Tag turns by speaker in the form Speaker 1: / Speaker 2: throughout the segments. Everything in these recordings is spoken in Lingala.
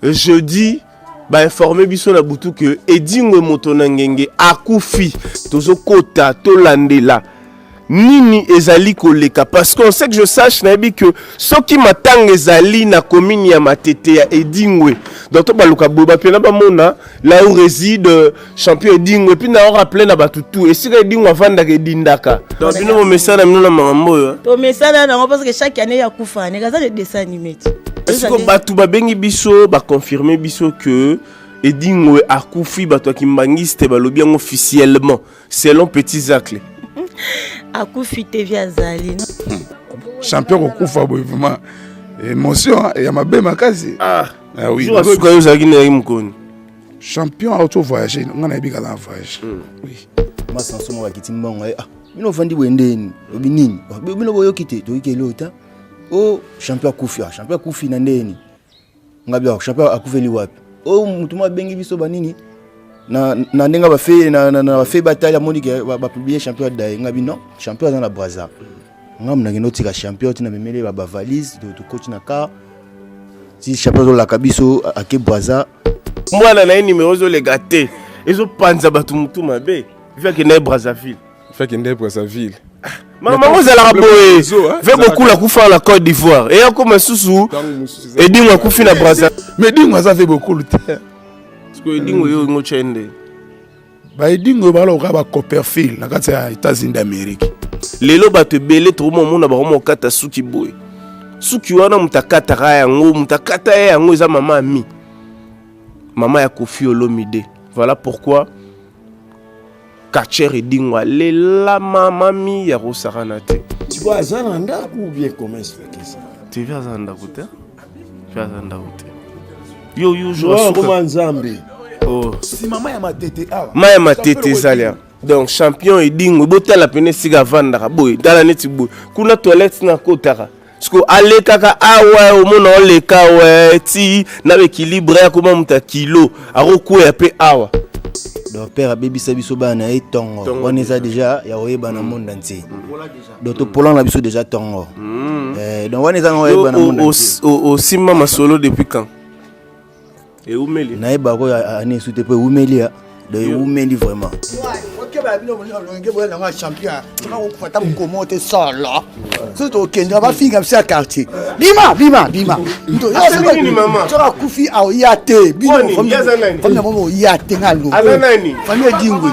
Speaker 1: Jeudi ba informer biso na butu que Edingwe moto na ngenge akufi. Tozokota tolandela nini ezali koleka, parce que on sait que je sache, nayebi que soki matanga ezali na commune ya Matete ya Edingwe, donc to baluka boye bapena bamona là où réside champion Edingwe. Puis na rappeler na bato tout esika Edingwe avandaka edindaka. Donc bino bomesana bino na makambo oyo?
Speaker 2: Tomesana nango parce que chaque année ya kufa neka aza de dessin animé ti.
Speaker 1: Siko bato babengi biso, baconfirme biso que Edingwe akufi. Bato ya kimbangiste balobi yango officiellement selon Petit Zacle.
Speaker 2: Akufi te, vieux azali.
Speaker 3: Champion kokufa boye, vraiment émotion ya mabe makasi.
Speaker 1: Ah.
Speaker 3: Ah oui.
Speaker 1: Jour asuka, yo ozalaki ndenge mokoni?
Speaker 3: Champion auto voyage, nga nayebi kala na voyage, oui.
Speaker 4: Masanso moko akiti mbongo ye: "Ah, bino ofandi boye ndeni, obi nini? Bino boyoki te, toyoki eloo ta o champion akufi. Ah, champion akufi na ndeni?" Nga bi: "Champion akufeli wapi?" O mutu mo abengi biso banini na ndenge bafe na bafe batali, amoni ke bapublie champion adaye. Nga bi: "Non, champion aza na Braza." Nga munakende otika champion, tina memele bavalise, tokoti na car ti champion azolaka biso ake Braza.
Speaker 1: Mwana na ye, nimero ezoleka te, ezopanza bato motu mabe. Vieux akende ye Brazzaville.
Speaker 5: Akende Brazzaville.
Speaker 1: Makambo ezalaka boye. Vieux Bokula akufa na Côte d'Ivoire, eya koma susu Edingo akufi na Braza.
Speaker 3: Mais Edingo aza vieux Bokulu te.
Speaker 1: Parce que Edingo yo ngo tya nde.
Speaker 3: Baedingo baloka bacopperfield na kati ya États-Unis d'Amérique.
Speaker 1: Lelo bato ebele tokomomona bakoma kokata suki boye. Suki wana, moto akataka yango, moto akata ye yango eza mama Ami, mama ya Kofi Olomide. Voilà pourquoi catcheur Edingo alela mama Mi ya kosakana te.
Speaker 6: Sikoyo aza na ndako ou bien comment expliquer ça?
Speaker 1: Tv aza na ndako te, tv aza na ndako te. Yo jour
Speaker 6: koma Nzambe.
Speaker 1: Oh.
Speaker 3: Si mama ya Matete awa.
Speaker 1: Ma ya Matete ezali awa. Donc champion Edingo, botala pene esika avandaka boye, tala neti boye kuna toilette na kotaka siko alekaka awa, omona oleka awa ti na baéquilibre, akoma moto ya kilo, akokwea mpe awa.
Speaker 4: Donc père abebisa biso bana na ye ntongo wana, eza déjà ya koyeba na monde entier. Donc topola na biso déjà ntongo. Donc wana eza na koyeba na monde entier.
Speaker 1: Osimba masolo depuis quand? Eumeli?
Speaker 4: Nayebaka oyo ane esu te, mpo ewumeli ya, donc ewumeli vraiment.
Speaker 7: Okebala bino bolenge boya nango ya champion tika kokufa ata mokomo te solo. Soki tokendaka, bafinga biso ya quartier: "Bima, bima, bima!" Soki akufi, aoya te. Bino famille na momo oya te, nga lo famille Edingwe.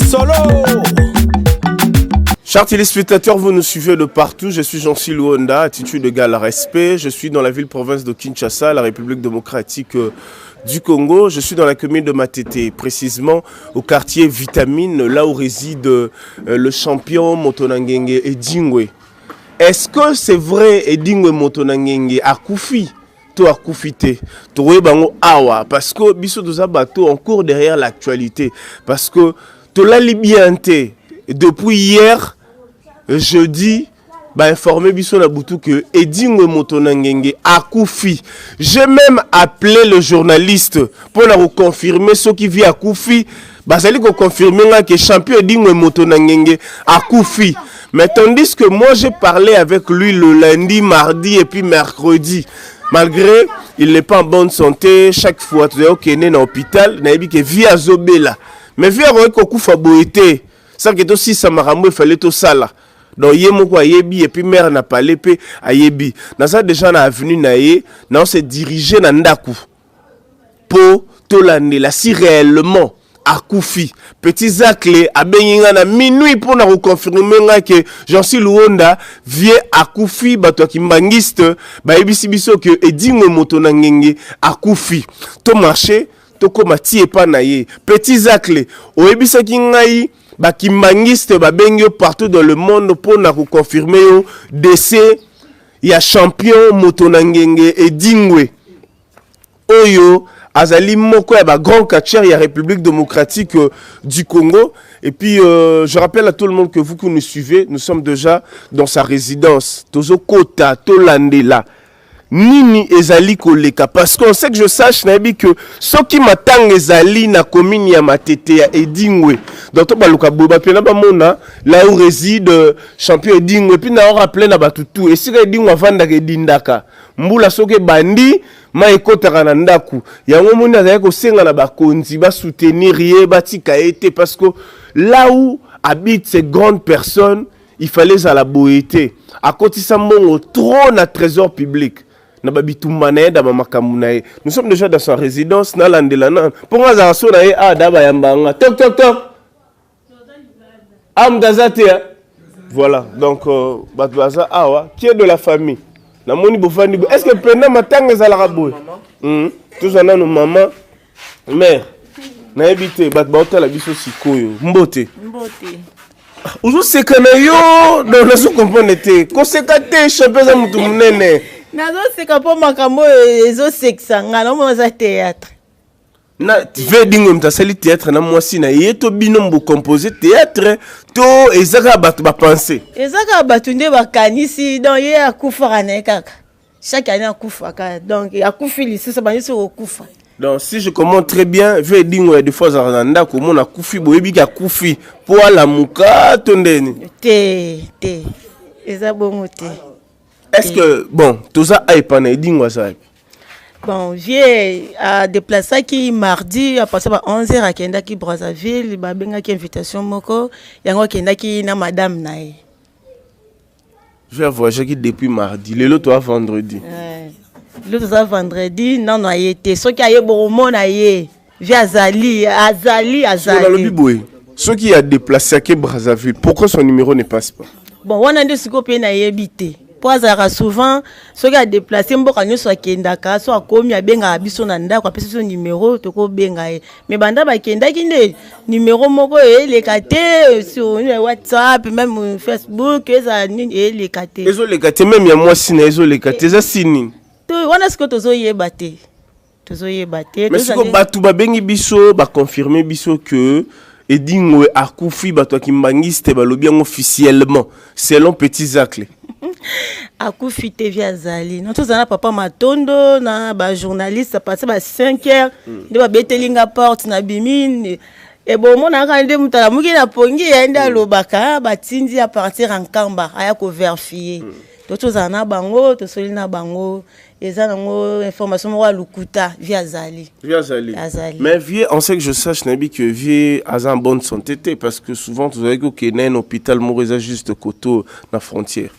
Speaker 1: Solo. Chers téléspectateurs, vous nous suivez de partout. Je suis Jean-Cy Luonda, attitude égale respect. Je suis dans la ville-province de Kinshasa, la République démocratique du Congo. Je suis dans la commune de Matete, précisément au quartier Vitamine, là où réside le champion Motonangenge Edingwe. Est-ce que c'est vrai, Edingwe Motonangenge akufi to akufi te? Tokoyeba yango awa, parce que biso toza bato en cours derrière l'actualité, parce que tolali bien te depuis hier jeudi. Bainforme biso na butu que Edingwe moto na ngenge akufi. J'ai même appelé le journaliste mpona koconfirme soki vieux akufi. Bazali koconfirme nga ke champion Edingwe moto na ngenge akufi, mais tandis que moi j'ai parlé avec lui le lundi, mardi et puis mercredi. Malgré il n'est pas en bonne santé, chaque fois tozali kokende na hôpital, nayebi ke vieux azobela, mais vieux akoki kokufa boye te sans ke tosisa makambo efale tosala. Donc ye moko ayebi, et puis maire na palais mpe ayebi. Naza déjà na avenue na ye, na se dirige na ndako mpo tolandela si réellement akufi. Petit Zacle abengi nga na minuit mpona koconfirme nga ke Jancy Luonda, vieux akufi. Bato ya kimbangiste bayebisi biso ke Edingwe moto na ngenge akufi. Tomarche, tokóma ti epa na ye. Petit Zacle, oyebisaki ngai bakimbangiste babengi yo partout dans le monde mpona koconfirme yo décès ya champion moto na ngenge Edingwe, oyo azali moko ya bagrand catcheur ya République démocratique du Congo. Et puis je rappelle à tout le monde que vous qui nous suivez, nous sommes déjà dans sa résidence. Tozokota, tolandela. Nini ezali koleka? Parce que on sait que je sache, nayebi que soki matanga ezali na commune ya Matete ya Edingwe, donc to baluka boye bato na bamona là où réside champion Edingwe. Puis na rappeler na bato tout esika Edingwe avandaka, edindaka mbula soki ebandi, mai ekotaka na ndako yango. Moni azalaki kosenga na bakonzi basoutenir ye, batika ye te, parce que là où habite ces grandes personnes, il fallait ezala boye te. Akotisa mbongo trop na trésor public na babitumba na ye, na bamakambo na ye. Nous sommes déjà dans sa résidence. Nalandela nano mpo nga azala so na ye a da bayamba nga tok tok tok. Ah, moto aza te, hein? Voilà, donc bato baza awa qui est de la famille. Namoni bofandi boye, est ce que pena matanga ezalaka boye? Tozwa nano mama mare, nayebi te bato baotala biso sikoyo. Mbote.
Speaker 2: Mbote.
Speaker 1: Ozoseka na yo, donc nazo comprendre te. Koseka te, champion aza motu monene.
Speaker 2: Nazoseka mpo makambo oyo ezosekisa nga, naomona eza théâtre.
Speaker 1: Na ve Dingo, moto asali théâtre na mwasi na ye to bino bocompose théâtre to eza kaka bato bapense?
Speaker 2: Eza kaka bato nde bakanisi. Donc ye akufaka na ye kaka chaque année, akufaka, donc akufi lisusu, bandi soki kokufa.
Speaker 1: Donc si je comprends très bien, ve Dingo ya des fois azalaka na ndako, omona akufi, boyebiki akufi mpo alamuka to ndeni?
Speaker 2: Te te, eza bongo te.
Speaker 1: Est ce que bon, toza aepa na Edingo, aza epi?
Speaker 2: Bon, vieux adéplaçaki mardi à partir ba 11 heures, akendaki Brazzaville, babengaki invitation moko, yango akendaki na madame na ye.
Speaker 1: Vieux avoyageaki depuis mardi, lelo toa vendredi.
Speaker 2: Lelo toza vendredi, nano aye te. Soki aye, bokomona ye. Vieux azali, azali.
Speaker 1: Nalobi
Speaker 2: azali.
Speaker 1: Boye, soki adéplaçaki Brazzaville, pourquoi son numéro ne passe pas?
Speaker 2: Bon, wana nde sikoyo mpe nayebi te, mpo azalaka souvent, soki adéplace mboka nyonso akendaka, so akomi abengaka biso na ndako, apesi biso numero, tokobenga ye. Mais banda bakendaki nde numero moko eleka te sur WhatsApp, même Facebook, ezala nini, eleka te.
Speaker 1: Ezoleka te, même ya mwasi na ezoleka te, eza si nini?
Speaker 2: Wana sikoyo tozoyeba te, tozoyeba te.
Speaker 1: Mais sikoyo bato babengi biso, baconfirme biso que Edingwe akufi. Bato ya kimbangiste balobi yango officiellement selon Petit Zacle.
Speaker 2: Akufi te, vieux azali. No, tozala na papa Matondo na bajournaliste, à partir ba 5 heures nde babeteli nga porte, na bimi. Ebomonaka nde moto alamuki na pongi ye nde alobaka batindi à partir ya Nkamba aya kovérifier. To tozala na bango, tosoli na bango, eza nango information moko ya lokuta. Vieux azali.
Speaker 1: Vieux azali.
Speaker 2: Azali.
Speaker 1: Mais vieux, en ce que je sache, nayebi que vieux aza en bonne santé te, parce que souvent tozalaki kokende na hôpital moko eza juste koto na frontière.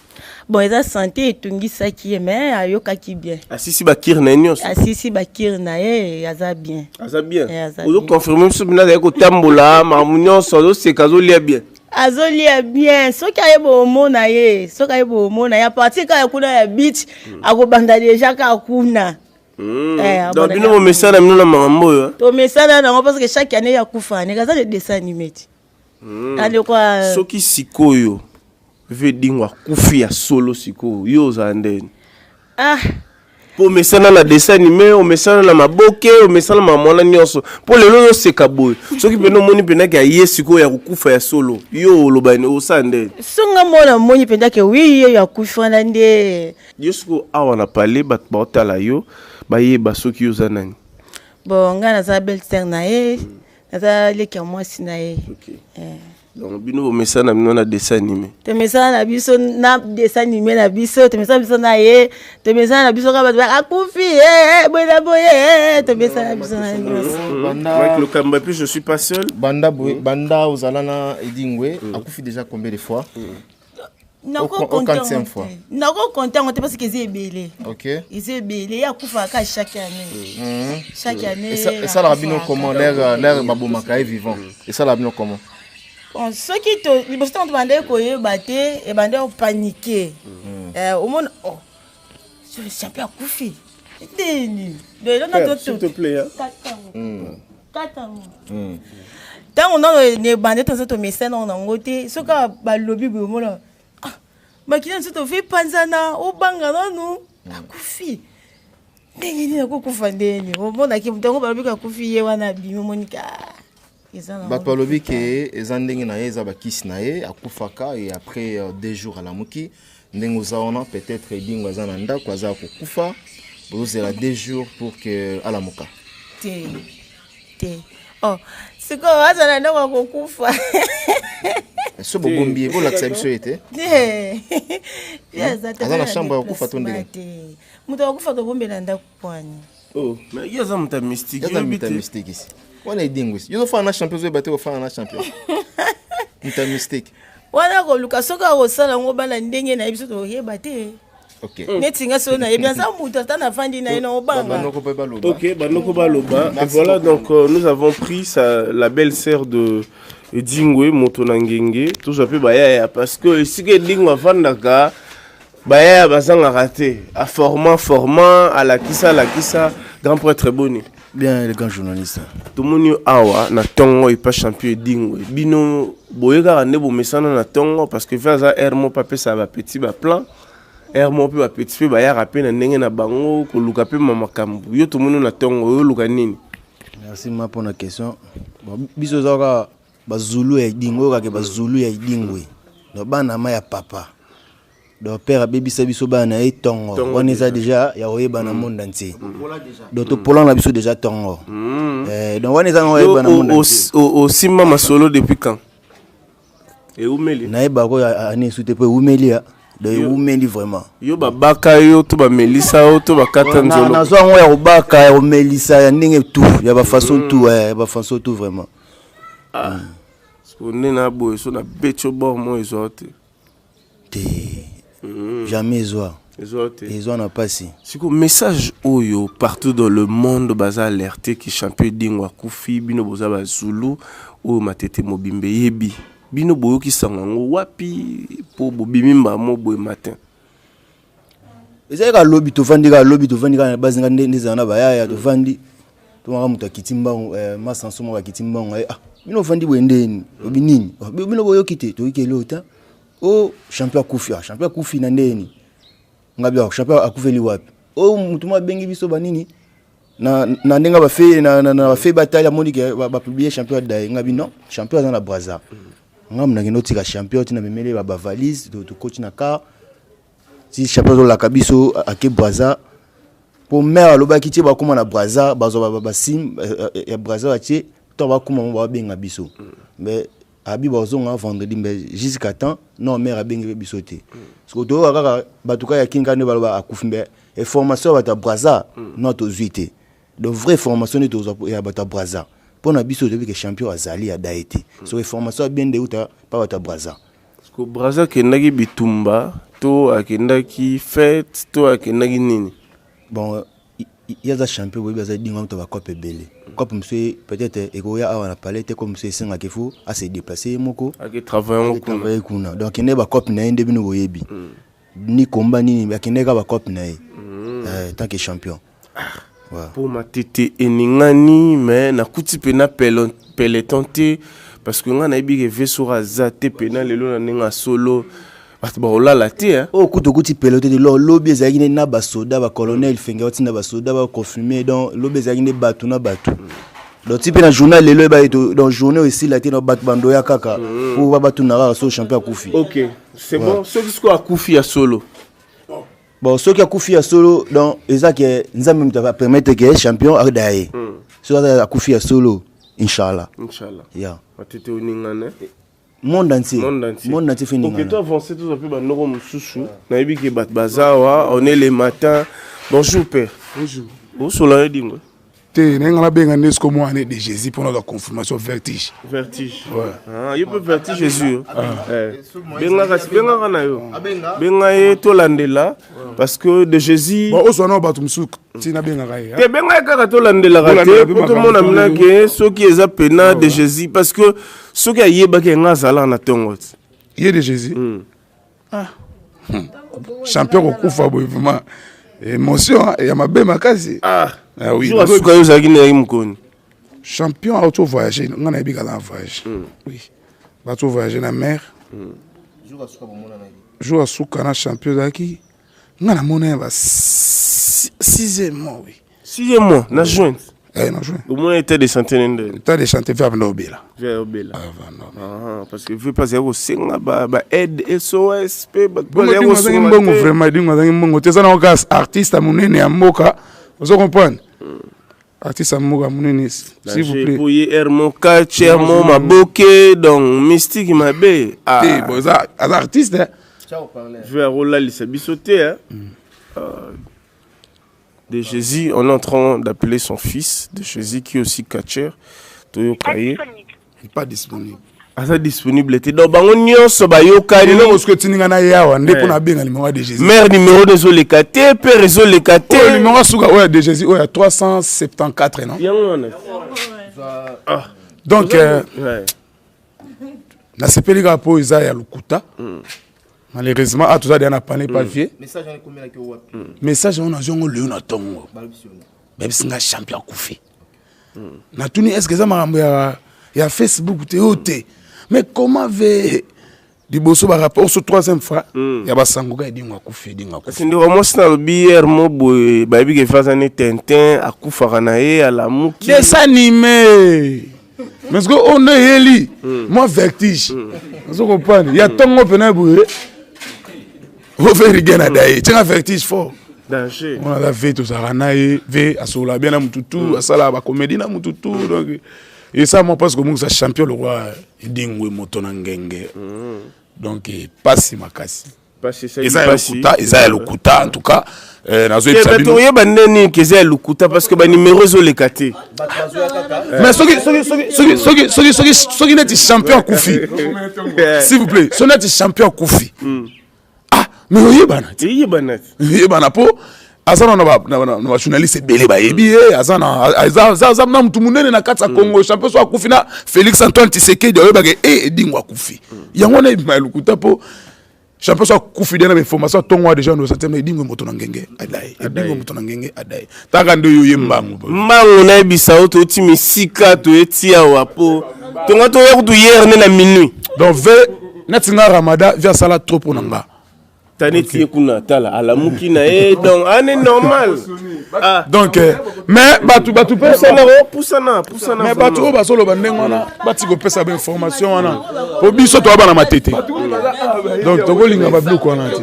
Speaker 2: Bon, eza santé etungisaki ye, mais ayokaki bien.
Speaker 1: Asisi bacure na ye nyonso.
Speaker 2: Asisi bacure na ye, aza bien.
Speaker 1: Aza bien.
Speaker 2: Eh, aza.
Speaker 1: Ozoconfirme biso mpena azali kotambola, makambo nyonso, azoseka, azolia bien?
Speaker 2: Azolia bien. Soki ayeba, omona ye. Soki ayeba, omona ye. À partir kaka kuna ya beach, akobanda déjà kaka kuna. Eh,
Speaker 1: Donc bino bomesana bino na makambo oyo?
Speaker 2: Tomesana nango, parce que chaque année ya kufa neka, aza de dessin animé ti alekwa.
Speaker 1: Soki sikoyo vieux Dingo akufi ya solo sikoyo, yo ozala ndeni?
Speaker 2: Ah.
Speaker 1: Mpo omesana na dessin animé, omesana na maboke, omesana na mwana nyonso, mpo lelo ozoseka boye. Soki mpena omoni mpenaki aye sikoyo ya kokufa ya solo, yo oloba nini? Osala ndeni?
Speaker 2: Songa mona moni mpenza ke wi, ye akufi wana nde.
Speaker 1: Yo sikoyo awa na pale, bato baotala yo, bayeba soki yo oza nani?
Speaker 2: Bon, ngai naza belle sœur na ye, naza leki ya mwasi na ye.
Speaker 1: Okay. Donc bino bomesana bino na dessin animé.
Speaker 2: Tomesana na biso na dessin animé na biso, tomesana biso na ye, tomesana na biso kaka bato akufi boye na boye, tomesana na biso na nyonso.
Speaker 1: Mike Lokamba, puis je suis pas seul.
Speaker 5: Banda boye, banda ozala na Edingwe, akufi déjà combien de fois?
Speaker 2: Au
Speaker 5: fois.
Speaker 2: Nakokonte yango te, parce que eza ebele. Eza ebele, ye akufaka chaque année, chaque année.
Speaker 5: Esalaka bino comment l'air babomaka ye vivant? Esalaka bino comment?
Speaker 2: Bon, soki liboso ntango tobandaki koyeba te, ebandaki kopaniquer. Omona, oh, champion akufi ndeni?
Speaker 1: S'il te plaît,
Speaker 2: hein. Ntango nano ebande, toza tomesana nango te. Soki balobi boye, omona makila nzoto ofe epanzana, obanga nanu akufi ndenge nini, akokufa ndeni? Omonaki moto yango balobi akufi, ye wana abimi, omonika
Speaker 5: Bato balobi ke eza ndenge na ye, eza bakisi na ye, akufaka et après 2 jours alamuki. Ndenge oza wana, peut-être Edingwe aza na ndako, aza kokufa. Bozozela 2 jours pour que alamuka.
Speaker 2: Te, te. Oh, sikoyo aza na ndako akokufa?
Speaker 5: So bobombi ye, bolakisa biso ye te.
Speaker 2: Te, ye aza te.
Speaker 5: Aza na chambre ya kokufa to ndenge?
Speaker 2: Te, moto akokufa tobombela ndako kwani?
Speaker 1: Oh, mais ye aza moto ya mystique.
Speaker 5: Aza
Speaker 1: Yoyebi
Speaker 5: moto ya
Speaker 1: te.
Speaker 5: mystique isi wana. Edingwe yo ozofana na champion, ozoyeba te kofana na champion, moto ya mystique.
Speaker 2: Wana koluka soki akosala yango bana ndenge nayebi so toyeba te. Neti nga soki nayebi aza moto, ata nafandi na ye na obanga.
Speaker 5: Banoko mpe baloba.
Speaker 1: Ok, Banoko Baloba. Et
Speaker 5: Merci
Speaker 1: voilà,
Speaker 5: beaucoup.
Speaker 1: donc nous avons pris la belle-sœur de Edingwe, Moto na Ngenge, tous appelé Bayaya, parce que ici, Edingwe avandaka, Bayaya bazangaka te, a formant, formant, alakisa, alakisa, grand prêtre boni.
Speaker 4: Bien, le grand journaliste.
Speaker 1: Tomoni yo awa na ntongo epa champion Edingwe. Bino boye kaka nde bomesana na ntongo, parce que ve aza aire moko mpe apesaka bapetits baplans, aire moko mpe bapetits mpe bayaka mpe na ndenge na bango koluka mpe ma makambo. Yo tomoni yo na ntongo, oyo oluka nini?
Speaker 4: Merci ma mpona question. Bon, biso oza kaka bazulu ya Edingwe, oyo kaka bazulu ya Edingwe. Donc bana ma ya papa, donc père abebisa biso bana na ye ntongo.
Speaker 1: Ntongo.
Speaker 4: Wana eza déjà ya koyeba na monde entier. Donc topola na biso déjà ntongo. Donc wana eza na koyeba na monde entier.
Speaker 1: Osimba masolo depuis quand? Eumeli?
Speaker 4: Nayeba ko ane esu te, mpo ewumeli ya, donc ewumeli vraiment.
Speaker 1: Yo babaka yo to bamelisa yo to bakata nzolo?
Speaker 4: Nazwa yango ya kobaka, ya komelisa, ya ndenge tout, ya bafaçon tout, ya bafaçon tout vraiment.
Speaker 1: Siko nde na boye so nabeti yo bord mo ezwa te?
Speaker 4: Te, jamais ezwa.
Speaker 1: Ezwa te.
Speaker 4: Ezwa na mpasi.
Speaker 1: Siko message oyo partout dans le monde baza alerte ki champion Edingwe akufi. Bino boza bazulu oyo Matete mobimba eyebi bino, boyoki sango yango wapi mpo bobimi mbamo boye matin?
Speaker 4: Ezali kaka lobi, tovandi kaka lobi, tovandi kaka na base nga nde ezala na bayaya, tovandi, tomaka moto akiti mbango, masanso moko akiti mbango aye: "Ah, bino ovandi boye ndeni, obi nini? Oh, bino boyoki te?" Toyoki eloko te. O champion akufi. Ah, champion akufi na ndeni? Nga bi: "Ah, champion akufeli wapi?" O motu moko abengi biso banini na ndenge bafe na bafe batali, amoni ke bapublier champion adaye. Nga bi: "Non, champion aza na Braza." Nga nakende otika champion, tina memele bavalise, tokoti na car ti champion azolaka biso ake Braza, mpo mare alobaki tie bakóma na Braza, bazwa basim ya Braza, batie to bakóma mo babenga biso. Mais abi bazonga vendredi, mais jusqu'à temps non, mare abengi mpe biso te. Parce que toyoka kaka bato kaka ya kinka nde baloba akufi, mais information ya bato ya Braza non, tozwi te. Donc vraie formation nde tozwa ya bato ya Braza. Mpo na biso toyebi ke champion azali adaye te. So information ya bien nde euta mpa bato ya Braza.
Speaker 1: Parce que Braza akendaki bitumba to akendaki fête to akendaki nini?
Speaker 4: Bon, ye aza champion, boyebi aza Edingwe, moto bacope ebele. Cope mosusu peut-être ekoya awa na palais te, cope mosusu esengaka ifo ase déplace ye moko.
Speaker 1: Ake travaille yango kuna.
Speaker 4: Travaille kuna. Donc akende bacope na ye nde bino boyebi ni komba nini, akende kaka bacope na ye tant que champion. Ouais.
Speaker 1: Mpo Matete eningani, mais nakuti mpena peloton te, parce que ngai nayebi ke ve soki aza te mpena lelo na ndenge ya solo, bato bakolala te, hein.
Speaker 4: Oyo kutu okuti peloton te. Lobi ezalaki nde na basoda, bacolonel Fenge batinda basoda baconfirme. Donc lobi ezalaki nde bato na bato. Donc ti mpe na journal lelo eyeba donc journée oyo esila te, donc bato bandoya kaka po batuna kaka so champion akufi.
Speaker 1: Ok, c'est bon. Soki sikoyo akufi ya solo?
Speaker 4: Bon, soki akufi ya solo, donc eza ke Nzambe moto apermettre ke champion ada ye. Soki aza akufi ya solo, inchallah.
Speaker 1: Inchallah.
Speaker 4: Yeah.
Speaker 1: Matete oningana.
Speaker 4: Monde entier.
Speaker 1: Monde entier.
Speaker 4: Monde entier fe.
Speaker 1: Ok, to avancer, tozwa mpe bandoko mosusu. Nayebi ke bato baza awa, on est le matin. Bonjour père.
Speaker 3: Bonjour.
Speaker 1: Osola yo Edingwe?
Speaker 3: Te, ndenge nga nabenga nde siko mwana de Jésus mpona ozwa confirmation, vertige.
Speaker 1: Vertige.
Speaker 3: Ouais.
Speaker 1: Ah, yo mpe vertige Jésus. Eh. Bengaka, bengaka na yo, benga ye tolandela, parce que de Jésus.
Speaker 3: Bon, ozwa nao bato mosusu ntina abengaka ye.
Speaker 1: Te, benga ye kaka, tolandelaka te po tomona mina ke soki eza pena de Jésus, parce que soki ayebaki yanga azalaka na ntongo ti.
Speaker 3: Ye de Jésus. Ah. Champion kokufa boye vraiment émotion ya mabe makasi.
Speaker 1: Ah.
Speaker 3: Ah oui.
Speaker 1: Jour asuka yo ozalaki nayaki mokoni?
Speaker 3: Champion auto voyage, nga nayebi kala na voyage. Oui, bato voyage na mer. Jour asuka na champion ezalaki, nga namona ya ba sixième mois, oui.
Speaker 1: Sixième mois na juin?
Speaker 3: Eh, na juin.
Speaker 1: Omona état de santé ne ndeni?
Speaker 3: État de santé vieux abanda obela.
Speaker 1: Vieux obela. Ah, parce que vieux pas ya kosenga ba ba aide SOS pe bato
Speaker 3: Bongo
Speaker 1: bazali
Speaker 3: Edingo azangi
Speaker 1: kosunga
Speaker 3: mbongo
Speaker 1: te.
Speaker 3: vraiment Edingo azangi mbongo te eza na kaka artiste ya monene ya mboka ozo comprendre artiste ya mboka monene s'il vous plaît.
Speaker 1: Po ye Hermon Catch, Hermon Maboke, donc mystique mabe. Ah.
Speaker 3: Te bon eza aza artiste hein.
Speaker 1: Vieux akolalisa biso te hein. De Jésus, on est en train d'appeler son fils, de Jésus qui est aussi catcheur, toyoka ye.
Speaker 3: Pas disponible.
Speaker 1: Aza disponible te. Donc bango nyonso bayokani.
Speaker 3: Eloko soki etindi nga na ye awa nde mpo nabenga numéro ya de Jésus.
Speaker 1: Mère numéro ezoleka te, père ezoleka te.
Speaker 3: Oyo numéro ya suka oyo ya de Jésus oyo ya 374 non?
Speaker 1: Yango wana.
Speaker 3: Ah. Donc ouais. Nasepeli kaka mpo eza ya lokuta. Malheureusement ah toza deja na pane pa vieux. Message yango nazwi yango lelo na ntongo. Bayebisi nga champion akufi. Natuni est-ce que eza makambo ya ya Facebook te oyo te. Mais comment ve liboso ba rapport so troisième fois ya basango ka Edingo akufi Edingo akufi.
Speaker 1: Kasi ndeko mwasi nalobi hier mo boye bayebi ke faza ne Tintin akufaka na ye alamuki.
Speaker 3: Dessin animé. Mais ce que on est eyeli moi vertige. Ozo comprendre ya tongo pena boye. Ofe rigena daye. Tiens vertige fort.
Speaker 1: Danger.
Speaker 3: On a la ve tozalaka na ye ve asolola bien na mutu tu asala ba comédie na mutu tu donc et ça moi parce que mongisa champion le roi Edingwe moto na ngenge. Donc pasi makasi.
Speaker 1: Pasi
Speaker 3: Eza ya lokuta, eza ya lokuta en tout cas nazoyebisa
Speaker 1: bato
Speaker 3: bino.
Speaker 1: oyeba nde nini ke eza ya lokuta parce que banimero ezoleka te.
Speaker 3: Mais soki soki soki soki soki soki soki soki neti champion akufi. S'il vous plaît, soki neti champion akufi. Ah, mais oyebana te.
Speaker 1: Eyebana te.
Speaker 3: Oyebana po aza na ba na na ba journaliste ebele bayebi ye, aza na aza aza aza na mutu munene na kati ya Congo, champion so akufi na Félix Antoine Tshisekedi oyebaka e Edingo akufi. Yango wana ebima ya lokuta po champion so akufi de na ba information tongo déjà no satema Edingo moto na ngenge adai. Edingo moto na ngenge adai. Taka nde yo ye mbangu.
Speaker 1: Mbangu nayebisa yo touti misika toyeti awa po tonga toya kutu hier ne na minuit.
Speaker 3: Donc ve neti nga Ramada vi asala trop pona nga.
Speaker 1: Taneti ye kuna tala alamuki na ye donc ane normal. Ah.
Speaker 3: Donc mais batu batu pe
Speaker 1: pusana pusana pusana
Speaker 3: mais batu oyo bazoloba ndenge wana bati kopesa ba information wana po biso toa bana matete. Donc tokolinga ba biloko wana te.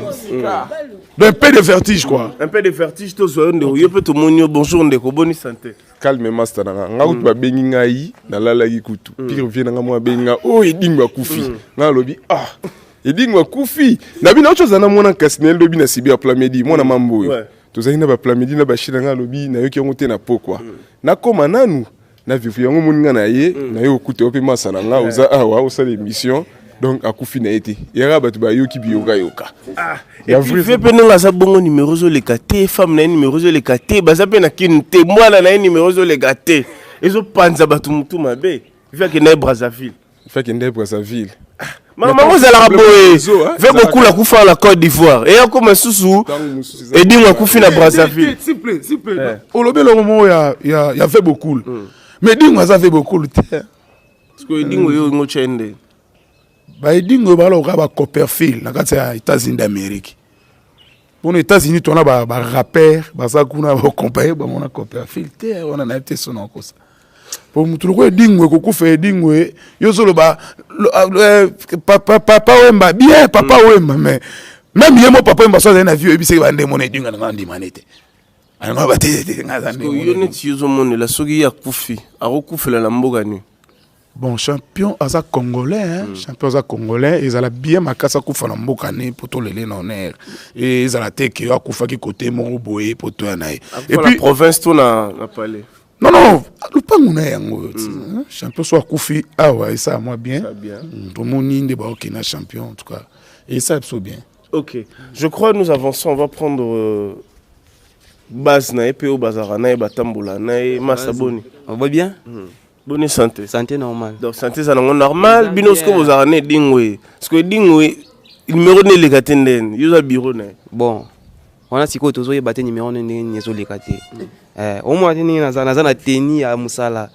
Speaker 3: Donc un peu de vertige quoi.
Speaker 1: Un peu de vertige tozwa yo ndeko yo pe tomoni yo bonjour ndeko boni santé.
Speaker 8: Calme master na nga nga kutu babengi ngai nalalaki kutu pire vie na nga mwa abengi nga oyo Edingo akufi nga alobi ah Edingo akufi na bino ocho zana mwana kasi na lobi na sibi ya plamedi mwana mambo oyo tozali na ba plamedi na ba chine nga alobi nayoki yango te na pokwa nakoma nanu na vivu yango moni nga na ye na yo okuta yo pe masa na nga oza awa osala émission donc akufi na ye te yaka bato bayoki biyoka yoka.
Speaker 1: Ah, et puis vieux pe ndenge aza bongo numéro ezoleka te, femme na ye numéro ezoleka te, baza pe na kini te, mwana na ye numéro ezoleka te, ezopanza bato mutu mabe. Vieux akenda ye Brazzaville.
Speaker 8: Vieux akenda ye Brazzaville.
Speaker 1: Mama mango ezalaka boye. Vieux Bokul akufa na Côte d'Ivoire. Et akoma susu Edingo akufi na Brazzaville.
Speaker 3: S'il plaît, s'il plaît. Olobi eloko moko ya ya ya vieux Bokul. Mais Edingo aza vieux Bokul te.
Speaker 1: Parce que Edingo yo ngo chende.
Speaker 3: Ba Edingo ba loka ba Copperfield na kati ya États-Unis d'Amérique. Pour les États-Unis tona ba ba rappeur baza kuna ba compagnie ba mona Copperfield te wana na te sona kosa. Po mutu loko Edingo ekokufa Edingo yo solo ba papa papa Wemba bien papa Wemba mais même yemo papa Wemba so na vieux ebiseki ba ndemo na Edingo na ndima nete. Alonga ba te te nga za ndemo.
Speaker 1: Yo neti yo zomonela soki ye akufi akokufela na mboka nini?
Speaker 3: Bon, champion aza congolais, hein? Champion aza congolais, ezala bien makasa kufa na mboka ne poto lele na honneur. Et ezala te ke akufaki côté moko boye poto ya na ye.
Speaker 1: Et puis province to na na palais.
Speaker 3: Non non, lupangu na yango. Champion so akufi awa et ça moi bien. Tomoni nde ba okena champion en tout cas. Et ça so bien.
Speaker 1: OK. Je crois nous avançons, on va prendre base na ye pe bazara na ye batambola na ye masa boni.
Speaker 9: On va bien?
Speaker 1: Bonne santé.
Speaker 9: Santé normale.
Speaker 1: Donc santé ça normal, bino ce que vous avez Edingwe. Ce que Edingwe numéro ne lekate ndeni, yo za bureau na.
Speaker 9: Bon. On a siko tozo yeba te numéro ne ndeni ezo lekate. Au moins ni na za na teni ya musala.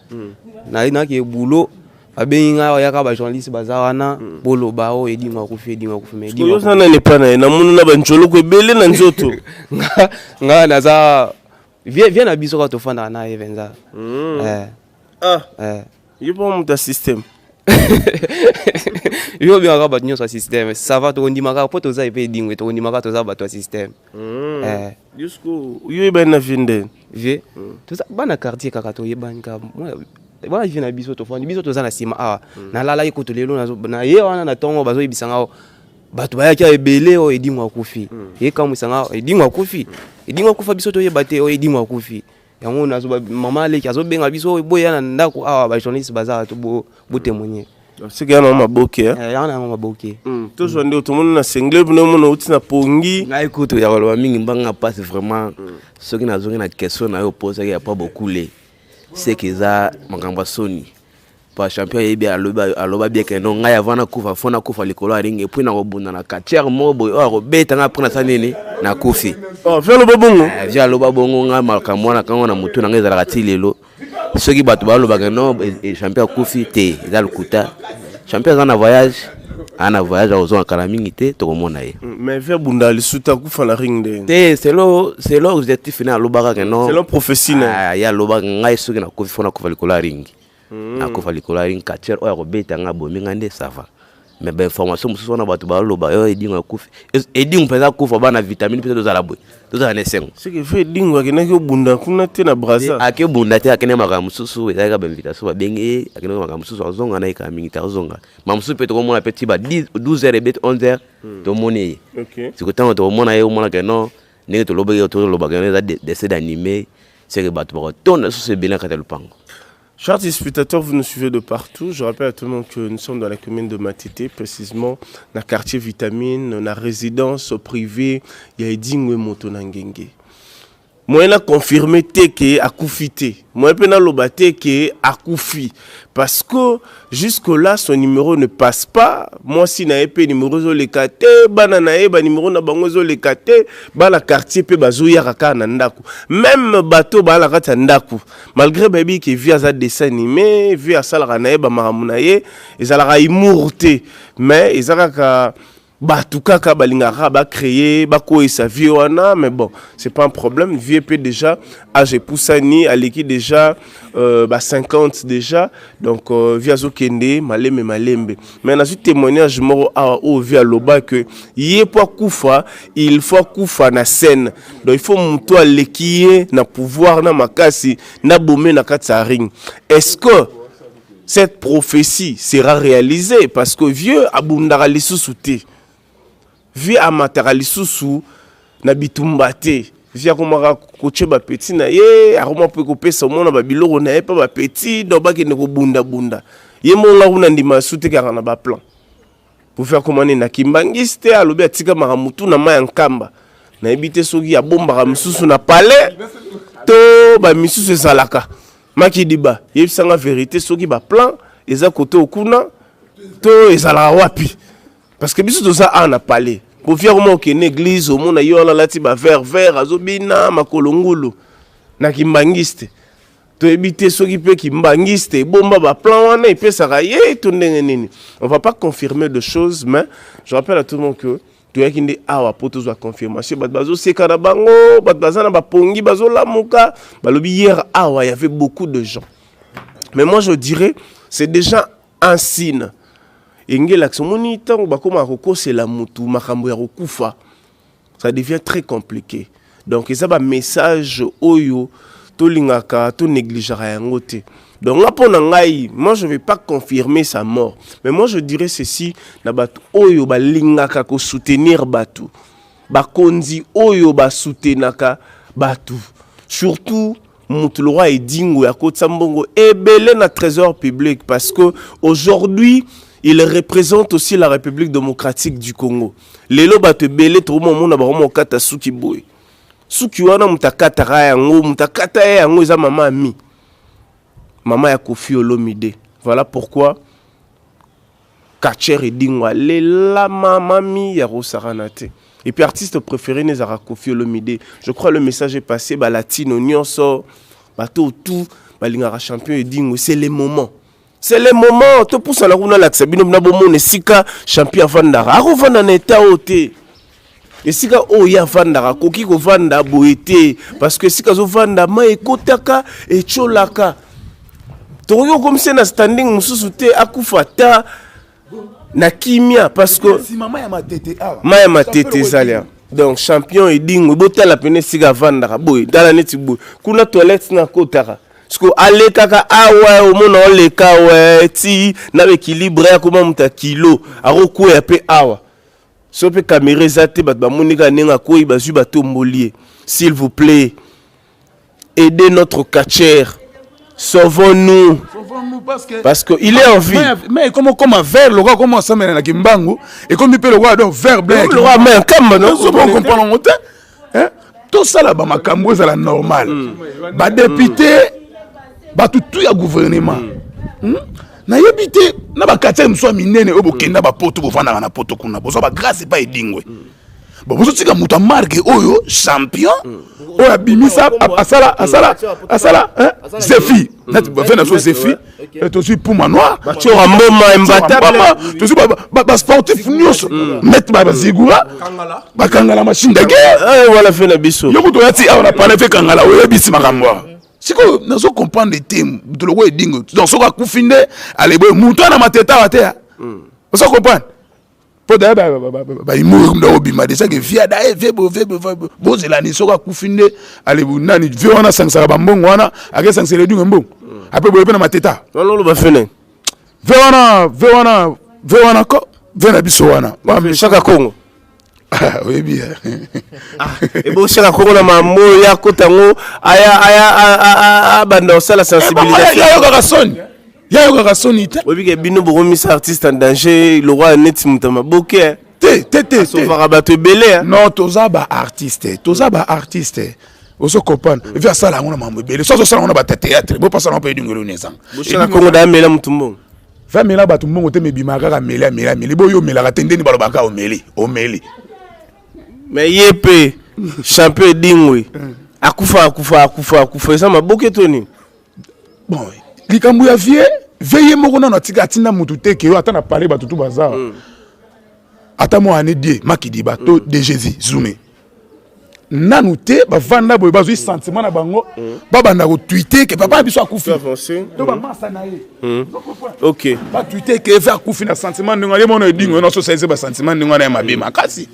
Speaker 9: Na na ke boulot babengi nga yaka ba journaliste baza wana boloba o Edingo akufi Edingo akufi mais Edingo
Speaker 1: yo za na ne pa na na munu na ba njoloko ebele na nzoto.
Speaker 9: Nga nga naza Vie vie na biso kaka tofandaka na ye mpenza. Eh.
Speaker 1: Ah. Eh. Yo mpo moto ya système.
Speaker 9: Yo obengaka bato nyonso ya système. Ça va, tokondima kaka mpo toza epe edingwe, tokondima kaka toza bato ya système. Eh.
Speaker 1: Jusqu'au yo oyebani na vie nde?
Speaker 9: Vie. Toza bana quartier kaka, toyebani kaka. Bana vie na biso tofandi, biso toza na nsima awa. Nalalaki kutu lelo na ye wana na ntongo, bazoyebisa nga bato bayaki ebele oyo Edingwe akufi. Ekamwisa nga, Edingwe akufi, Edingwe akufa, biso toyeba te oyo Edingwe akufi. Yango nazo mama aleki azobenga biso oyo boya na ndako awa, bajournaliste baza to botémoigner.
Speaker 1: Soki ya na maboke.
Speaker 9: Ya na maboke.
Speaker 1: Tozwa nde tomoni na sengle bino omona outi na pongi.
Speaker 10: Ngai kutu ya koloba mingi mbanga mpasi vraiment. Soki nazongi na question na yo opozaki ya pa bokule, seke eza makambo ya soni. Pa champion ayebi, aloba bien ke non, ngai avant nakufa, fo nakufa likolo ya ring et puis nakobunda na catcheur moko boye oyo akobeta ngai, après nasala nini, nakufi.
Speaker 1: Oh, vieux aloba bongo?
Speaker 10: Vieux aloba bongo. Ngai makambo wana kango na motu na ngai ezalaka ti lelo. Soki bato balobaka non, champion akufi te, eza lokuta. Champion aza na voyage, aa na voyage, akozonga kala mingi te, tokomona ye.
Speaker 1: Mais vieux abunda lisusu te, akufa na ring nde?
Speaker 10: Te, selon objectif ne alobaka ke non.
Speaker 1: Selon prophétie
Speaker 10: na ye alobaka: ngai soki nakufi, fo nakufa likolo ya ring. Nakufa likolo ya ring, catcheur oyo akobeta ngai, abomi ngai nde ça va. Mais bainformation mosusu wana bato baloba oyo Edingwe akufi, Edingwe mpenza akufa, bana vitamine mpenza, tozala boye, tozala na esengo.
Speaker 1: Soki vieux Edingwe akendaki obunda kuna te na Braza?
Speaker 10: Ake obunda te, akende makambo mosusu, ezalaki kaka bainvitation babengi ye, akende makambo mosusu, azonga na ye kaka mingi te, azonga ma mosusu mpe tokomona mpe ti ba 12 heures ebeti, 11 heures tomoni ye. Siko ntango tokomona ye, omonaka non, ndenge tolobaki, tolobaka yango eza dessin animé, seke bato bakotonda lisusu ebele na kati ya lopango.
Speaker 1: Chers téléspectateurs, vous nous suivez de partout. Je rappelle à tout le monde que nous sommes dans la commune de Matete, précisément dans le quartier Vitamine, dans la résidence privée, il y a Edingwe Moto na Ngenge. Moyen na confirmer te ke akufi te. Moyen pe na loba te ke akufi. Parce que jusque-là, son numéro ne passe pas. Moi, si na ye pe numéro ezoleka te, bana na ye ba numéro na bango ezoleka te, bana quartier pe bazoyaka kaka na ndako. Même bato bala kati ya ndako, malgré bayebi ke vieux aza dessin animé, vieux asalaka na ye bamakambo na ye, ezalaka humour te, mais eza kaka bato kaka balingaka bacréer, bakoyesa vieux wana. Mais bon, c'est pas un problème. Vieux mpe déjà âge epusani, aleki déjà ba 50 déjà, donc vieux azokende malembe malembe. Mais nazwi témoignage moko awa oyo vieux aloba ke ye po akufa, il faut akufa na scène. Donc il faut moto aleki ye na pouvoir, na makasi, na bome na kati ya ring. Est-ce que cette prophétie sera réalisée? Parce que vieux abundaka lisusu te, vieux amataka lisusu na bitumba te, vieux akomaka kotie bapeti na ye, akoma mpe kopesa omona babiloko na ye mpe bapeti, donc bakende kobundabunda. Ye monga kuna ndima su te kaka na baplan po vieux akoma nini na kimbangisi te. Alobi atikamaka motu na mai ya nkamba, nayebi te soki abombaka mosusu na palais to bamisusu ezalaka makidiba. Yebisanga vérité, soki baplan eza kote okuna to ezalaka wapi? Parce que biso toza awa na palais po vieux akoma okende église, omona ye wana alati bavert vert, azobina makolo ngulu na kimbangiste. Toyebi te soki mpe kimbangiste ebomba baplan wana epesaka ye to ndenge nini. On va pas confirmer de choses, mais je rappelle à tout le monde que toyaki nde awa mpo tozwa confirmation. Bato bazoseka na bango, bato baza na bapongi, bazolamuka, balobi hier awa y avait beaucoup de gens. Mais moi je dirais, c'est déjà un signe engelakisa. Omoni ntango bakomaka kokosela mutu makambo ya kokufa, ça devient très compliqué. Donc eza bamessage oyo tolingaka tonégligeaka yango te. Donc nga, mpo na ngai, moi je vais pas confirmer sa mort, mais moi je dirais ceci na bato oyo balingaka kosoutenir bato, bakonzi oyo basoutenaka bato, surtout mutu lokola Edingwe akotisa mbongo ebele na trésor public, parce que aujourd'hui il représente aussi la République démocratique du Congo. Lelo bato ebele tokomomona bakoma kokata suki boye, suki wana moto akataka yango, moto akata ye yango eza mama ami, mama ya Kofi Olomide. Voilà pourquoi catcheur Edingwe alela mama mi ya kosakana te. Et puis artiste préféré na ye ezalaka Kofi Olomide. Je crois le message est passé. Balatino nyonso, bato tout balingaka champion Edingwe, c'est le moment, c'est le moment topusana kuna, alakisa bino na bomona esika champion avandaka. Akovanda na eta oyo te. Esika oyo ye avandaka akoki kovanda boye te parce que esika azovanda mai ekotaka etiolaka. Tokoki kokomisa na standing mosusu te akufa ata na kimia parce que mai ya matete ezali awa. Donc champion Edingwe botala pene esika avandaka boye, tala neti boye kuna toilette na akotaka siko alekaka awa omona oleka awa ti na baéquilibre akoma moto ya kilo akokweya mpe awa so mpe kamera eza te, bato bamoni kaka ndenge akwei bazwi batomboli ye. S'il vous plaît, aidez notre catcheur, sauvons-nous.
Speaker 3: Sauvons-nous parce que
Speaker 1: parce que il est en vie.
Speaker 3: Mais comment comme vert lokola comment osamela na kimbangu ekomi mpe lokola donc vert blanc
Speaker 1: lokola mai ya nkamba.
Speaker 3: No comprendre yango te, hein? Tosala bamakambo ezala normal. Badéputé, bato tu ya gouvernement, Nayebi te na baquartier mosusu ya minene oyo bokenda bapoto, bovandaka na poto kuna, bozwa bagrâce epai Edingwe. Bon, bozotika moto ya marque oyo, champion oyo abimisa, asala asala asala zefi ve na so zefi, tozwi Puma Noir.
Speaker 1: Batiora Mboma, Imbattable.
Speaker 3: Tozwi basportif nyonso net, bazigura, bakangala machine de guerre.
Speaker 1: Wala fe na biso.
Speaker 3: Yo kutu oyati awa na pale fe kangala, oyebisi makambo awa. Sikoyo nazo comprendre te moto lokola Edingwe. Donc soki akufi nde aleboye moto ana matete awa te, ozo comprendre? Mpo daya baimuri nde obima déjà ke via da vie bo vie bozelani. Soki akufi nde alebu nani vie wana asangisaka bambongo wana, akesangisela Edingwe mbongo ape boye mpe na mateta.
Speaker 1: Wana oloba fene.
Speaker 3: Ve wana, ve wana, ve wana ko ve na biso wana.
Speaker 1: Chaka Congo.
Speaker 3: Oyebi.
Speaker 1: Ebo Chaka Congo na mambo ya kota yango aya aya abanda kosala sensibilisation.
Speaker 3: Yayokaka soni, yayokaka soni te.
Speaker 1: Oyebi ke bino bokomisa artiste en danger lokwa neti moto ya maboke.
Speaker 3: Te te te.
Speaker 1: Asovaka bato ebele.
Speaker 3: Non, toza baartiste, toza baartiste, ozo comprendre? Evi asala yango na mambo ebele, so azosala yango na bato ya théâtre, bopasala yango mpe Edingwe eloni ezanga.
Speaker 1: Chaka Congo da amela motu mbongo.
Speaker 3: Va mela bato mbongo te, mebimaka kaka meli, ameli, ameli boyo omelaka te ndeni balobaka omeli, omeli.
Speaker 1: Mais ye mpe champion Edingwe akufa, akufa, akufa, akufa, eza maboke to nini?
Speaker 3: Bon, likambo ya vie vie ye moko nano atika atinda mutu te ke yo ata na pale bato tu baza ata mwa ane die makidiba to de Jésus zume nanu te, bavanda boye, bazwi sentiment na bango, babanda kotweeter ke papa na biso akufi to bamasa na ye. Batweeter ke eve akufi na sentiment ndenge wana, ye mona Edingwe nyonso osalisi basentiment ndenge wana ya mabe makasi,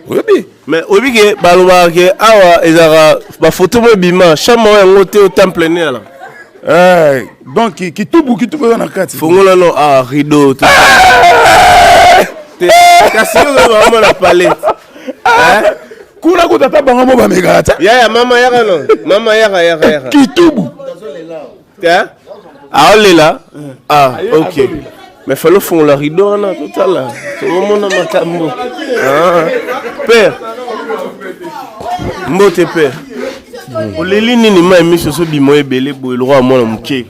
Speaker 3: oyebi.
Speaker 1: Mais oyebi ke balobaka ke awa ezalaka bafoto mo ebima chambre oyo yango te o temple ne ala.
Speaker 3: Donc kitubu, kitubu eza na kati.
Speaker 1: Fongola no ah rideau te kasi yo oza na palais.
Speaker 3: Kuna kuta ata bango mo bamekaka te.
Speaker 1: Yaya mama yaka no mama yaka yaka yaka.
Speaker 3: Kitubu.
Speaker 1: Te aolela. Ah ok, mais fallait ofongola rideau wana totala tokomona makambo. Ah. Père, mbote père. Oleli nini? Mai miso ozobima ebele boye lokwa mwana moke.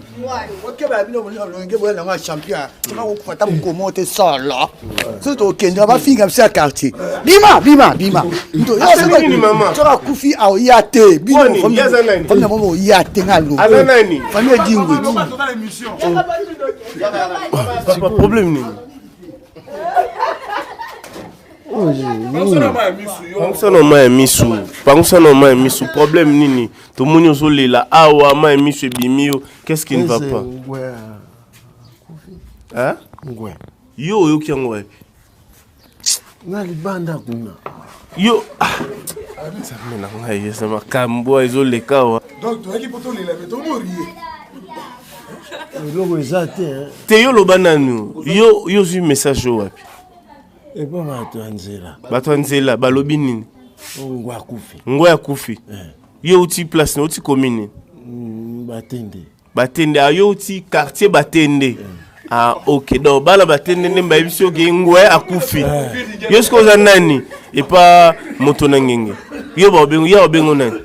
Speaker 7: Okeba bino bolonge boya nango ya champion tika kokufa ata mokomo te solo soki tokendaka bafinga biso ya quartier. Bima, bima, bima. Soki akufi aoya te, bino famille na bango oya te. Nga
Speaker 1: alobi
Speaker 7: famille Edingwe.
Speaker 1: Problème nini? Pangusa na mai ya misu, pangusa na mai ya misu. Problème nini? Tomoni ozolela awa, mai ya misu ebimi yo. Qu'est-ce qui ne va pas, hein?
Speaker 6: Ngwe.
Speaker 1: Yo oyoki yango wapi?
Speaker 6: Na libanda kuna.
Speaker 1: Yo, ah, nzambe na ngai, eza makambo ezoleka awa.
Speaker 3: Donc toyaki mpo tolela me tomorie.
Speaker 6: Eloko eza te.
Speaker 1: Te, yo loba nanu, yo yo ozwi message oyo wapi?
Speaker 6: Epa bato ya nzela.
Speaker 1: Bato ya nzela balobi nini?
Speaker 6: Ngwe akufi.
Speaker 1: Ngwe akufi. Yo outi place na outi commune?
Speaker 6: Batende.
Speaker 1: Batende. Ah, yo outi quartier Batende. Ah ok, donc bana Batende nde bayebisi oke ngwe akufi. Yo soki oza nani epa moto na ngenge, yo baobengo, yo babengo nani?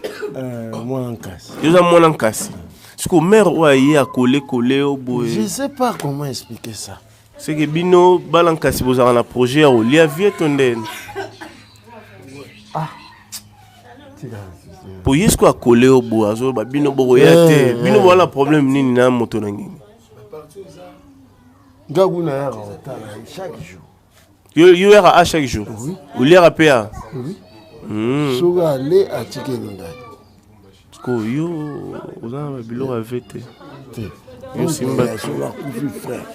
Speaker 6: Mwana Nkasi.
Speaker 1: Yo oza mwana Nkasi. Sikoyo mare oyo aye akole kole yo boye?
Speaker 6: Je sais pas comment expliquer ça.
Speaker 1: Seke bino bana Nkasi bozalaka na projet ya kolia vie to ndeni?
Speaker 6: Ah.
Speaker 1: Po ye sikoyo akole yo boye, azoloba bino bokoya te. Bino boza na problème nini na moto na ngenge?
Speaker 6: Nga kuna yaka kotala chaque jour.
Speaker 1: Yo, yo yaka a chaque jour? Oliaka mpe a?
Speaker 6: Oui. Soki ale atikeli ngai.
Speaker 1: Sikoyo yo oza na babiloko ya ve te?
Speaker 6: Te.
Speaker 1: Yo simba
Speaker 6: soki akufi frère.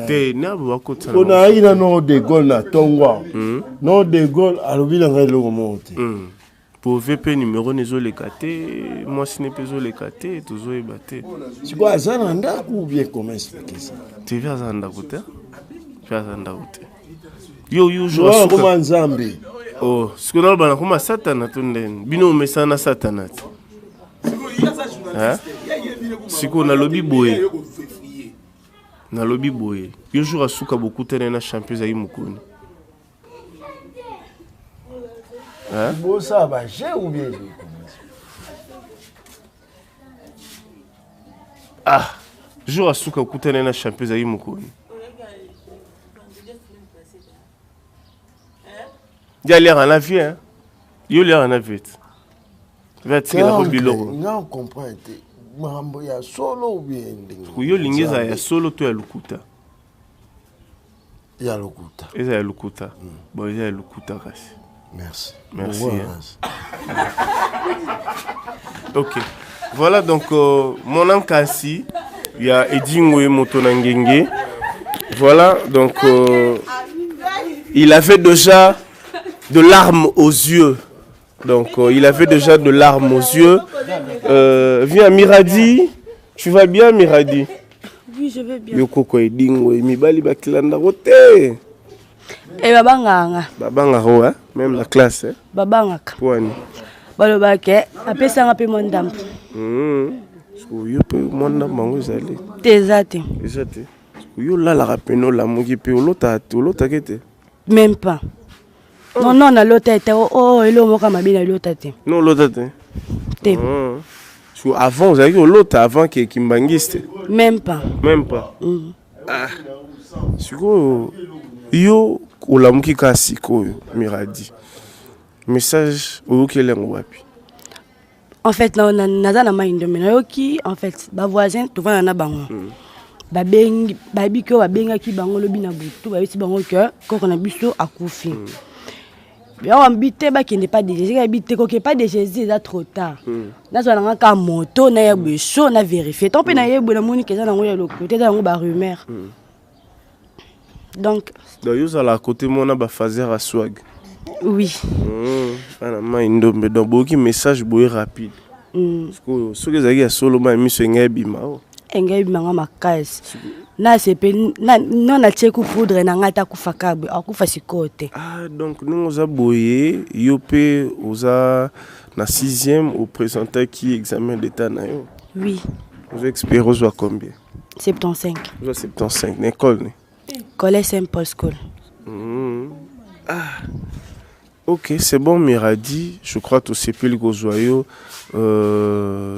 Speaker 1: Te, na bakotisa.
Speaker 6: Mpo nayaki na noko de Gaulle na ntongo awa. Noko de Gaulle alobi na ngai eloko moko te.
Speaker 1: Po ve mpe numero na ezoleka te, mwasi ne mpe ezoleka te, tozoyeba te.
Speaker 6: Sikoyo aza na ndako ou bien comment expliquer ça?
Speaker 1: Te, ve aza na ndako te. Ve aza na ndako te. Yo yo jour
Speaker 6: asuka. Koma Nzambe.
Speaker 1: Oh, sikoyo naloba nakoma Satana to ndeni? Bino omesana na Satana te. Hein? Sikoyo nalobi boye. Nalobi boye. Yo jour asuka bokutana na champion ezali mokoni.
Speaker 6: Hein? Bosala ba jeu ou bien
Speaker 1: Ah, jour asuka okutana na champion ezali mokoni. Ye aliaka na vie, hein? Yo oliaka na vie te. Ve atikelako biloko.
Speaker 6: Nga comprendre te. Makambo ya solo ou bien ndenge.
Speaker 1: Yo olingi ezala ya solo to ya lokuta?
Speaker 6: Ya lokuta.
Speaker 1: Eza ya lokuta. Bon, eza ya lokuta kasi.
Speaker 6: Merci.
Speaker 1: Merci.
Speaker 6: Bon,
Speaker 1: hein. Ok. Voilà donc mon ankasi, il y a Edingwe Motonangenge. Voilà donc il avait déjà de larmes aux yeux. Donc il avait déjà de larmes aux yeux. Viens Miradi, tu vas bien Miradi?
Speaker 2: Oui, je vais bien.
Speaker 1: Yo koko Edingwe, mibali bakilanda rote.
Speaker 2: Eh babanganga.
Speaker 1: Babangaka hein? Même la classe hein?
Speaker 2: Babangaka.
Speaker 1: Poani.
Speaker 2: Balobaka apesanga pe mwa ndambo.
Speaker 1: Yo pe mwa ndambo yango ezali.
Speaker 2: Te eza te.
Speaker 1: Eza te. Yo olalaka pene olamuki pe olotaka te, olotaka te?
Speaker 2: Même pas. Non, non, nalota te. Oh, oh, eloko moko ya mabe nalota te.
Speaker 1: Non, olota te.
Speaker 2: Te.
Speaker 1: So avant ozalaki olota avant ke kimbangiste?
Speaker 2: Même pas.
Speaker 1: Même pas. Ah. Sikoyo yo olamuki kaka sikoyo Miradi. Message oyokeli yango wapi?
Speaker 2: En fait, na, na, naza na mai ndombe nayoki en fait ba voisin tovanda na bango. Babengi, bayebi ke babengaki bango lobi na butu, bayebisi bango ke koko na biso akufi. Yango bambi te bakende pas de Jésus, bayebi te koke pas de Jésus eza trop tard. Nazwa nanga kaka moto naya boye chaud na vérifier. Tant mpe naye boye namoni ke eza nango ya lokuta, eza nango ba rumeur. Donc
Speaker 1: Donc yo ozala côté mona ba phaser à swag.
Speaker 2: Oui.
Speaker 1: Bana mai ndombe donc boyoki message boye rapide. Sikoyo soki ezalaki ya solo mai miso engai ebima o.
Speaker 2: Engai ebima nga makasi. Na sepeli na non na tie ku poudre na nga ta kufa kabe, akufa sikoyo te.
Speaker 1: Ah donc ndenge oza boye yo pe oza na 6e o présentaki examen d'état na yo.
Speaker 2: Oui.
Speaker 1: Ozo espérer ozwa combien?
Speaker 2: 75.
Speaker 1: Ozwa 75 na école ni?
Speaker 2: Collège Saint Paul School.
Speaker 1: Ah. Ok, c'est bon Miradi, je crois que c'est plus kozwa yo.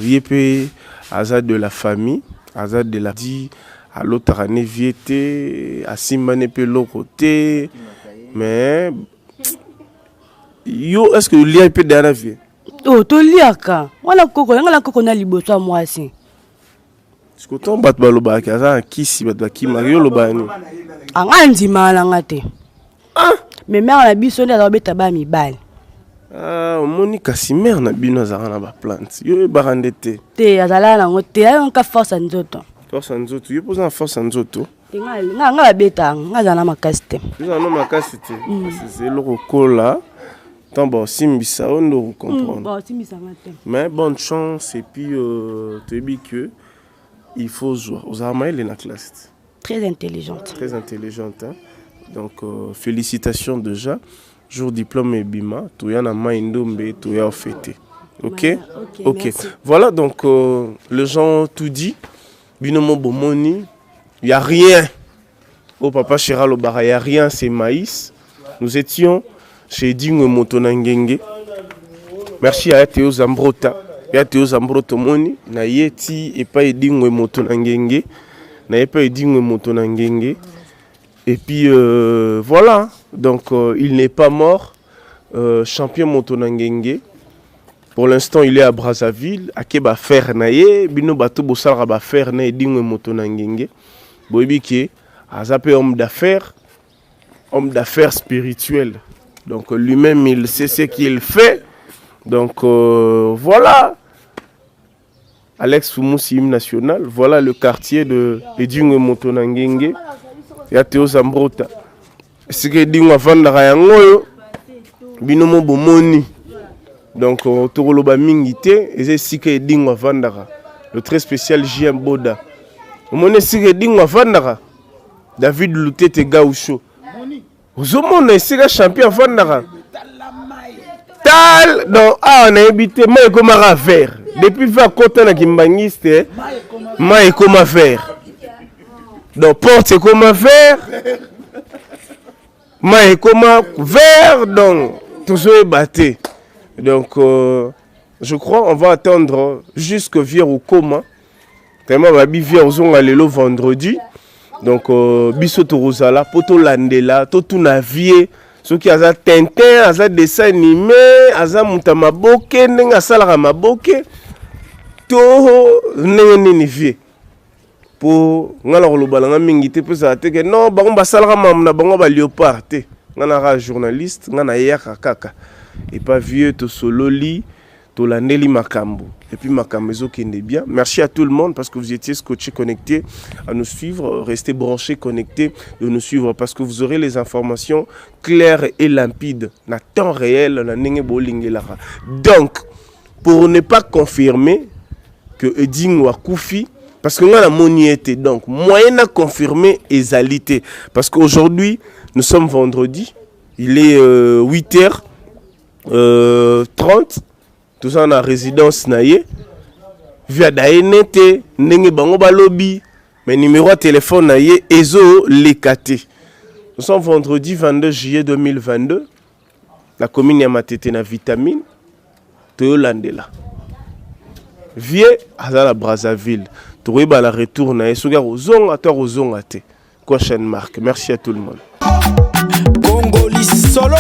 Speaker 1: Yepe aza de la famille, aza de la dit à l'autre année viété, à Simba ne pe l'autre côté. Mais yo est-ce que lia pe derrière vie?
Speaker 2: Oh, to liaka. Wana koko, yanga la koko na liboso ya mwasi.
Speaker 1: Parce que tant bato balobaka aza na kisi, bato bakimaka, yo olobaka nini?
Speaker 2: Anga ndima na nga te.
Speaker 1: Ah!
Speaker 2: Mais mère na biso nde aza kobeta ba mibali.
Speaker 1: Ah, omoni kasi mère na bino azalaka na ba plante. Yo oyebaka nde te.
Speaker 2: Te, azalaka nango te. Ayaka kaka force ya nzoto.
Speaker 1: Force ya nzoto. Yo mpo oza na force ya nzoto?
Speaker 2: Te, nga babetaka, nga azala na makasi te.
Speaker 1: Yo ozala na makasi te. Kasi c'est eloko kola. Tant bon, simbisa, on doit comprendre.
Speaker 2: Bon, simbisa nga te.
Speaker 1: Mais bonne chance et puis tu dis que il faut jouer. Vous avez la classe.
Speaker 2: Très intelligente.
Speaker 1: Très intelligente, hein? Donc félicitations déjà. Jour diplôme et bima, tout y en a maïndombe, tout y a fêté. Ok?
Speaker 2: Voilà, ok,
Speaker 1: Ok.
Speaker 2: merci.
Speaker 1: Voilà donc les gens tout dit. Binomo bomoni, il y a rien. Oh papa Chéral Obara, il y a rien, c'est maïs. Nous étions chez Edingwe Motonangenge. Merci à Théo Zambrota. Ya Théo Zambrota moni na yeti et pas Edingwe Motonangenge. Na ye pas Edingwe Motonangenge. Et puis voilà. Donc il n'est pas mort. Champion Motonangenge. Pour l'instant, il est à Brazzaville. Akeba faire na ye, bino bato bosala ba faire na Edingwe Motonangenge. Boyebi ke aza pe homme d'affaires, homme d'affaires spirituel. Donc lui-même il sait ce qu'il fait. Donc voilà. Alex Fumusi, hymne national. Voilà le quartier de Edingwe Motonangenge. Ya Théo Zambrota. Esika Edingwe avandaka yango oyo bino mo bomoni. Donc tokoloba mingi te, eza esika Edingwe avandaka. Le très spécial JM Boda. Omoni esika Edingwe avandaka? David Lutete Gaucho. Ozomona esika champion avandaka? Tal donc awa nayebi te, mai ekomaka vert depuis va akota na kimbangiste, mai ekoma vert, donc porte ekoma vert, mai ekoma vert, donc tozoyeba te. Donc je crois on va attendre jusque vieux okoma tellement babi vieux ozonga lelo vendredi. Donc biso tokozala mpo tolandela, totuna vieux soki aza Tintin, aza dessin animé, aza moto ya maboke, ndenge asalaka maboke to ndenge nini vieux. Mpo ngai na koloba na nga mingi te, mpo ezala te ke non, bango basalaka makambo na bango baléopard te. Ngai naka journaliste, ngai nayaka kaka epa vieux, tosololi, tolandeli makambo et puis makambo ezokende bien. Merci à tout le monde parce que vous étiez scotché, connecté à nous suivre. Restez branchés, connectés de nous suivre parce que vous aurez les informations claires et limpides na temps réel na ndenge bolingelaka. Donc pour ne pas confirmer que Edingwe akufi, parce que nga namoni ye te, donc moyen na confirmer ezali te, parce qu'aujourd'hui nous sommes vendredi, il est 8h 30, toza na résidence na ye. Vieux adayene te ndenge bango balobi, mais numéro ya telefone na ye ezoleka te. Nous sommes vendredi 22 juillet 2022, la commune ya Matete na Vitamine. Toyolandela vieux aza na Brazzaville, tokoyeba na retour na ye soki akozonga to akozonga te. Question mark. Merci à tout le monde.
Speaker 11: Congoli solo.